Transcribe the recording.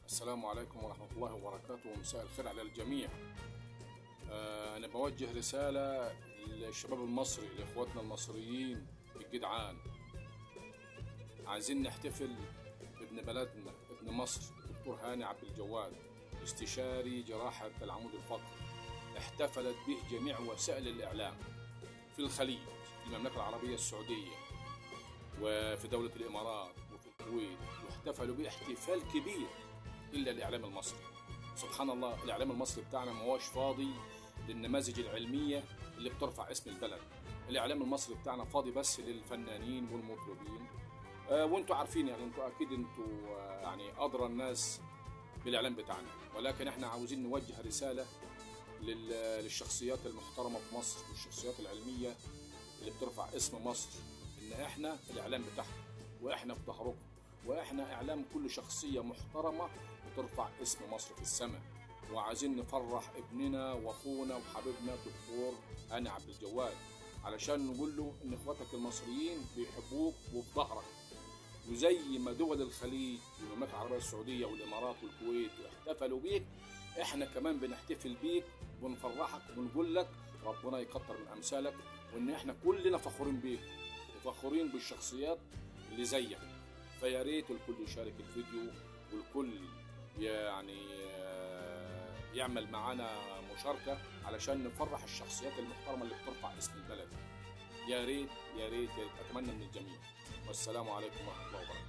السلام عليكم ورحمة الله وبركاته، ومساء الخير على الجميع. أنا بوجه رسالة للشباب المصري، لإخواتنا المصريين الجدعان. عايزين نحتفل بابن بلدنا، ابن مصر، الدكتور هاني عبد الجواد، استشاري جراحة العمود الفقري. احتفلت به جميع وسائل الإعلام في الخليج، في المملكة العربية السعودية، وفي دولة الإمارات، وفي الكويت، واحتفلوا به احتفال كبير إلا الإعلام المصري. سبحان الله، الإعلام المصري بتاعنا ما هوش فاضي للنماذج العلمية اللي بترفع اسم البلد. الإعلام المصري بتاعنا فاضي بس للفنانين والمطربين، وانتوا عارفين، يعني انتوا أكيد انتوا يعني أدرى الناس بالإعلام بتاعنا. ولكن احنا عاوزين نوجه رسالة للشخصيات المحترمة في مصر والشخصيات العلمية اللي بترفع اسم مصر، إن احنا الإعلام بتاعكم، وإحنا في ظهركم، وإحنا إعلام كل شخصية محترمة بترفع اسم مصر في السماء. وعايزين نفرح ابننا وأخونا وحبيبنا الدكتور هاني عبد الجواد، علشان نقول له إن إخواتك المصريين بيحبوك وفي ظهرك. وزي ما دول الخليج والمملكة العربية السعودية والإمارات والكويت واحتفلوا بيك، إحنا كمان بنحتفل بيك ونفرحك ونقول لك ربنا يكتر من أمثالك، وإن إحنا كلنا فخورين بيك وفخورين بالشخصيات اللي زيك. فيا ريت الكل يشارك الفيديو، والكل يعني يعمل معانا مشاركة علشان نفرح الشخصيات المحترمة اللي بترفع اسم البلد. يا ريت يا ريت يا ريت، أتمنى من الجميع. والسلام عليكم ورحمة الله وبركاته.